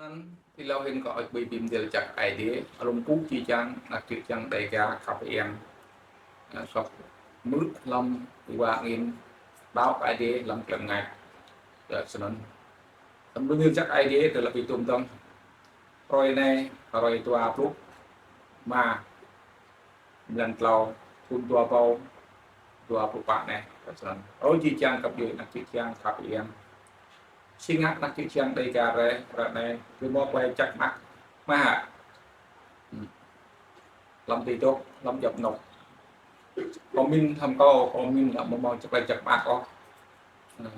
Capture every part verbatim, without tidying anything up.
Snăn, ti lâo hĭn kâo ăt bi bi mdêl jăk Aê Diê, alŭng kŭ či čiăng, anak čư̆ čiăng Đêga khăp iêng. Ơ, sŏk mưč hlăm êwa angĭn, đăo Aê Diê hlăm klei mngač. Ơ, snăn. Snăn bi mdêl jăk Aê Diê, tơdah bi tuôm dơ̆ng. Hruê anei, hruê dua pluh êma. Mlan tlâo, thŭn dua êbâo dua pluh pă anei, snăn. Ơ, či čiăng kăp djuê anak čư̆ čiăng khăp iêng. Si ngă anak čư̆ čiăng Đêga drei, ară anei, drei mâo klei jăk mơak. Mơak. Hmm. Hlăm ti dôk, hlăm djăp anôk. Kâo mĭn hlăm kâo, kâo mĭn lĕ amâo mâo klei jăk mơak ôh. Hmm.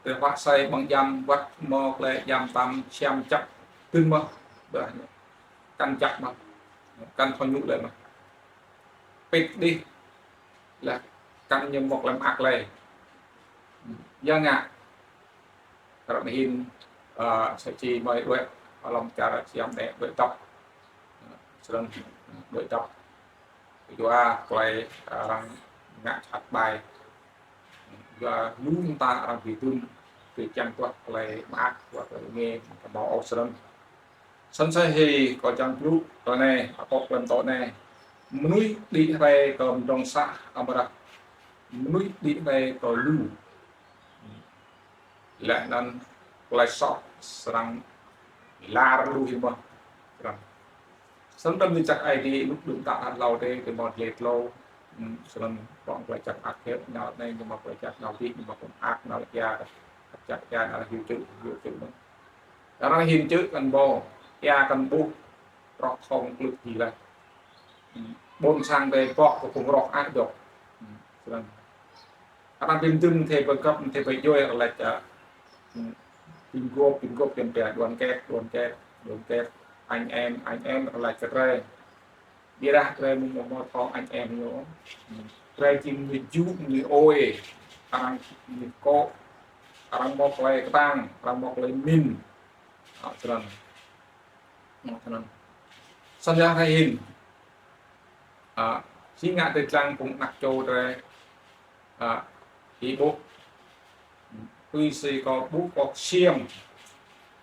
Drei huă asei ƀăng djam wăt mâo klei djam tam siam jăk dưn mơh. Ƀiădah kăn jăk mơh. Kăn thâo ñu leh mơh. Pĭt đih leh kăn ñu mâo klei mơak leh. Ya ngă. Ară anei hĭn, ơ, sa čô mơi đuĕ, hlăm čar Siam anei đuĕ dăp. Snăn đuĕ dăp. Yua klei, ơ, arăng ngă jhat ƀai. Yua lu mta arăng bi dưn, bi čiăng tuah klei mơak, tuah klei êngiê, kơ mâo ôh snăn. Snăn sơhĭ kâo čiăng blŭ, kơ anei, akŏ klei mtô anei. Mnuih đĭ hriê kơ mdrŏng sah amâodah mnuih đĭ hriê kơ lu. Leh anăn klei soh srăng lar lu hĭn mơh. Srăng. Snăn tăm ni jăk Aê Diê luk đŭng ta hlâo dê, dê mâo dlê tlâo. Hmm, snăn ƀơ̆ng klei jăk mơak hĕ, nao anei ñu mâo klei jăk, nao dih ñu mâo klei mơak, nao lĕ ya, jăk ya, nao hiu čư̆, hiu čư̆ mơh. Arăng hĭn čư̆ kăn ƀuh, ya kăn ƀuh, roh thŏng klưk dih leh. Hmm, ƀuôn sang dê bŏ kơ phung roh ăt dôk. Hmm, snăn. Arăng bi mdưm mthê bi găp, mthê bi djuê, arăng lač, ơ, hmm, bi mguôp, bi mguôp, bi mguôp, đoàn kết, đoàn kết, đoàn kết, anh em, anh em, arăng lač kơ drei. Ƀiădah drei mâo mâo thâo anh em ñu. Hmm. Drei jing mnuih jŭ, mnuih ôi. Arăng mnuih kŏ. Arăng mâo klei ktang, arăng mâo klei mĭn. Ơ, snăn. Ơ, snăn. Snăn ya hruê anei hĭn. Ơ, si ngă drei dlăng phung anak čô drei. Ơ, ih ƀuh. Tui si kâo ƀuh kâo ksiêm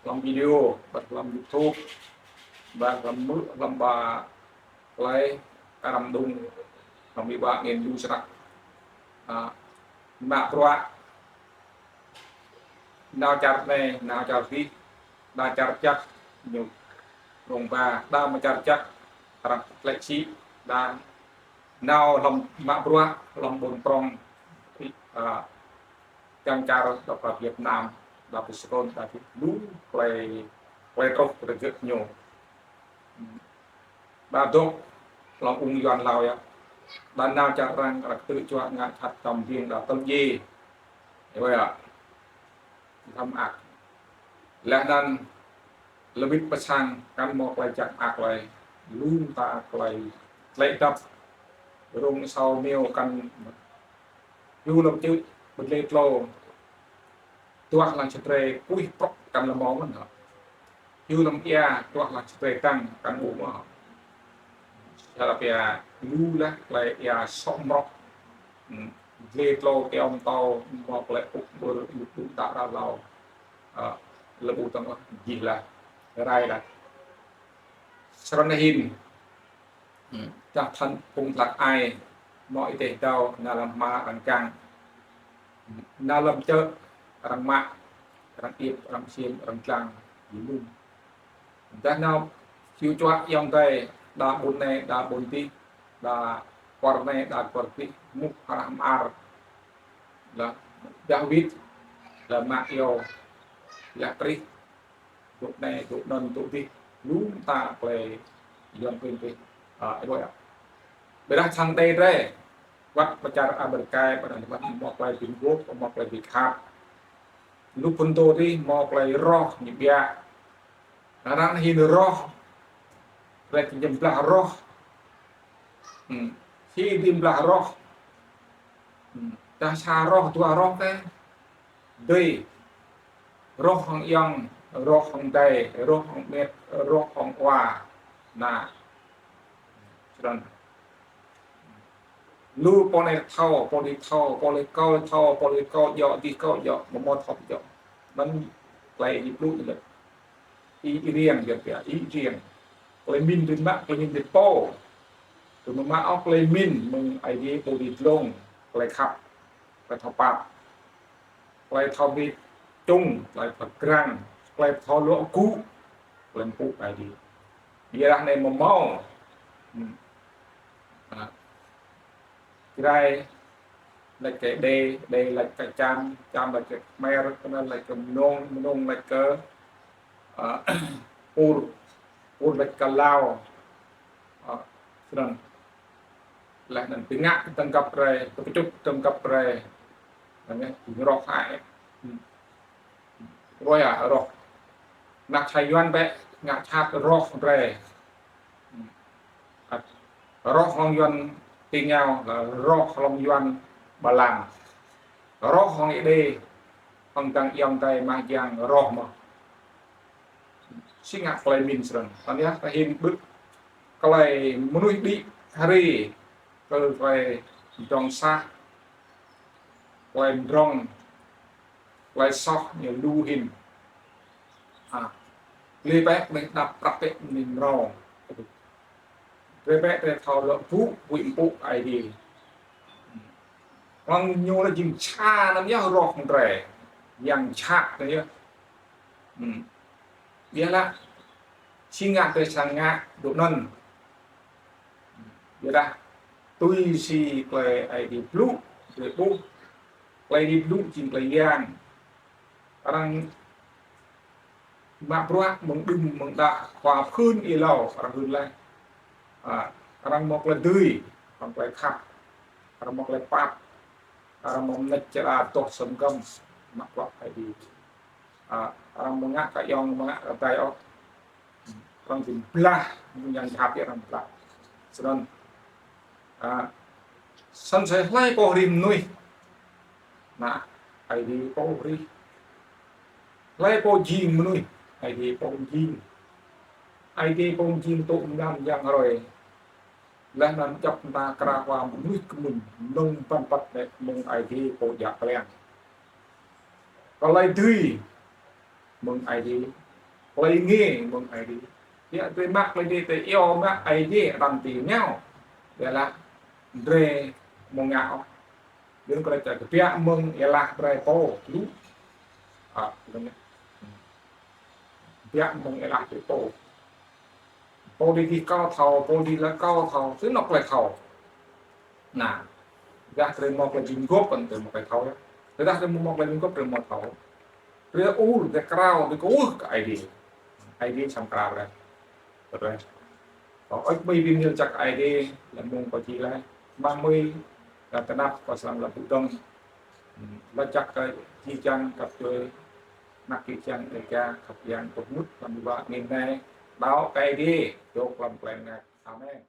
hlăm video, ƀiădah hlăm YouTube, ƀiădah hlăm mưč, hlăm ba klei, arăng đŭng, hlăm êwa angĭn lu snăk. Ơ, mă bruă, nao čar anei, nao čar dih, đa čar jăk, ñu rông ba, đa mâo čar jăk, arăng tlĕ čĭ, đa nao hlăm mă bruă, hlăm ƀuôn prŏng, ơ, čiăng čar dôk Việt Nam, dôk Sài Gòn, dôk lu klei, klei truh kơ gơ̆ ñu. Đa dôk hlăm ung Yuăn hlâo ya. Đa nao čar arăng, arăng ktư̆ juă ngă jhat tăm biêng đa tơl djiê. Ơ, ya. Thăm ak. Leh anăn lĕ wĭt pơ sang kăn mâo klei jăk mơak lei. Lu mta klei tlĕ dăp. Rông asâo miêu kăn hiu lăm čư̆, bi dlê tlâo. Tuah lăng čơtrê, kuih prŏk kăn lăm mâo mơh. Hiu lăm êa, tuah lăng čơtrê tăng, kăn ƀuh mơh. Sa lap êa, lu leh, klei êa sŏ mrŏk. Hmm, dlê tlâo, kyâo mtâo, mâo klei ŭk ƀơr, lu tŭ ta ra hlâo. Ơ, lĕ ƀuh tơ̆ng ôh, jih leh. Rai leh. Srăng hĭn. Hmm, čah thăn phung tlăk ai, mâo êdeh dâo, nao hlăm hma arăng kăng. Hmm, nao hlăm čư̆ arăng mă, arăng iêp, arăng ksiêm, arăng dlăng, jilum. Dah nao hiu čuă ayŏng adei, đa ƀuôn anei, đa ƀuôn dih, đa kwar anei, đa kwar dih, mŭt hră mơar. Leh, dah wĭt, leh mă iêu, leh trih, dôk anei, dôk anăn, dôk dih, lu mta klei Yuăn prin prin. Ơ, ih ƀuh ya. Ƀiădah sang Êđê drei, wăt pơ čar Amêrika, ƀiădah wăt mâo klei bi mguôp, mâo klei bi khăp. Lu phŭn dô dih, mâo klei roh ñu ƀiă. Arăng hĭn roh, klei bi mjing blah roh. Hmm. Si bi mjing blah roh. Hmm. Dah sa roh, dua roh kơ. Dui. Roh hŏng ayŏng, roh hŏng adei, roh hŏng amĭ, roh hŏng awa. Nă. Snăn. Lu pô anei thâo, pô dih thâo, pô lĕ kâo thâo, pô lĕ kâo djŏ, dih kâo djŏ, amâo mâo thâo djŏ. Anăn klei ñu blŭ ñu lĕ. Ih riêng, ya, ya, ih riêng. Klei mĭn dưi mă, klei mĭn dưi pô. Tui mă ôh klei mĭn mơ̆ng Aê Diê pô dưi dlông, klei khăp, klei thâo pap, klei thâo bi čŭng, klei thâo grăng, klei thâo luă gŭ, klei mpŭ Aê Diê. Ƀiădah anei amâo mâo. Hmm. Ah. Jrai lač kơ Êđê, Êđê lač kơ Čam, Čam lač kơ Khmer, Khmer lač kơ Mnông, Mnông lač kơ, ah, Pur, Pur lač kơ Lao. Ah, snăn. Leh anăn bi ngă dơ̆ng găp drei, bi kčŭt dơ̆ng găp drei. Anei, ñu roh hĕ. Hmm. Roh ya, roh. Ngă čhai Yuăn bĕ, ngă čhat roh drei. Hmm. Roh hlŏng Yuăn ti ngao, roh hlŏng Yuăn Ba Lan. Roh hlŏng Êđê, hlŏng dăng ayŏng adei mah jiăng roh mơh. Si ngă klei mĭn srăng. Anăn ya, ta hĭn ƀuh klei mnuih đĭ hriê, kơ klei mdrŏng sah, klei mdrŏng, klei soh ñu lu hĭn. Ah. Leh bĕ, leh đăp prăk bĕ mnuih mrâo. Leh bĕ, leh thâo lŏ ƀuh, huĭ mpŭ Aê Diê. Hlŏng ñu lĕ jing čha anăn yơh roh mơ̆ng drei. Yang jhat anăn yơh. Hmm. Ƀiădah, si ngă drei srăng ngă dôk anăn. Ƀiădah, tui si klei Aê Diê blŭ, drei ƀuh, klei Aê Diê blŭ jing klei yang. Arăng mă bruă mơ̆ng đưm mơ̆ng đă khua pô hưn êlâo, arăng hưn leh. Ah, arăng mâo klei dưi, arăng klei khăp, arăng mâo klei pap, arăng mâo mnêč čar doh sơm găm, mă bruă Aê Diê. Ah, arăng amâo ngă kơ ayŏng, amâo ngă kơ adei ôh. Arăng bi blah, yang jhat arăng blah. Snăn. Ah, snăn sĭt hlei pô hrih mnuih. Nah, Aê Diê pô hrih. Hlei pô jing mnuih, Aê Diê pô jing. Aê Diê pô jing tŭ mngăn yang hruê. Leh anăn djăp mta krao wa mnuih kmŭn, mnơ̆ng ƀăng păt leh mơ̆ng Aê Diê pô djă kliăng. Klei dưi mơ̆ng Aê Diê, klei êngiê mơ̆ng Aê Diê. Ƀiădah drei mă klei Aê Diê, drei iêu mă Aê Diê, đăm ti ngao. Ƀiădah drei amâo ngă ôh. Ƀiădah klei ta kbiă mơ̆ng êlah drei pô lu. Ah, kbiă mơ̆ng êlah drei pô. Pô dih kâo thâo, pô dih lĕ kâo thâo, ti anôk klei thâo. Nah, dah drei mâo klei bi mguôp, drei mâo klei thâo yơh. Dah drei mâo klei bi mguôp, drei mâo thâo. Drei ur, drei krao, drei kwưh kơ Aê Diê. Aê Diê srăng krao drei. Drei. Kâo ăt mâo bi mni lač jăk Aê Diê, leh mơ̆ng kâo jih leh. Mơ̆ng mơi, leh knap kâo srăng leh ƀuh dơ̆ng. Hmm, lač jăk kơ jih jang găp djuê, anak jih jang Dêga, găp yang kơ mŭt, hlăm êwa anei, đăo kơ Aê Diê, dôk hlăm klei mngač. Amen.